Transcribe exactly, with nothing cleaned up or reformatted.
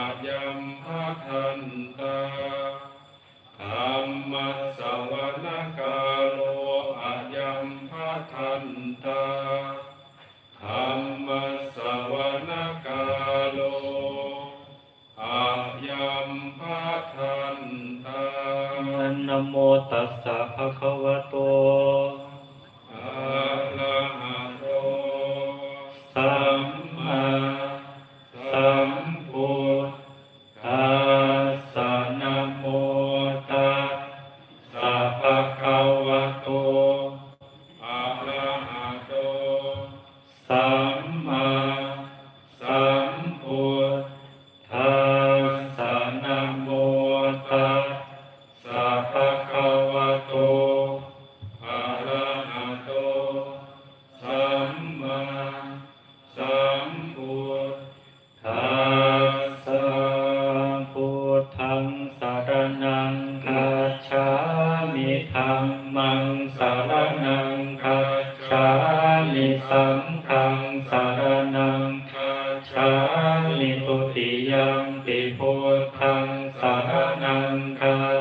ayambhadantā. Dhammassavanakālo ayambhadantā. Dhammassavanakālo ayambhadantā. Namo tassa bhagavato arahato sammāsambuddhassa. Namo tassa bhagavato arahato sammāsambuddhassa. Namo tassa bhagavato arahato sammāsambuddhassa. Buddhaṃ saraṇaṃ gacchāmi. Dhammaṃ saraṇaṃ gacchāmi. Saṅghaṃ saraṇaṃ gacchāmi. Dutiyampi buddhaṃ saraṇaṃ gacchāmi.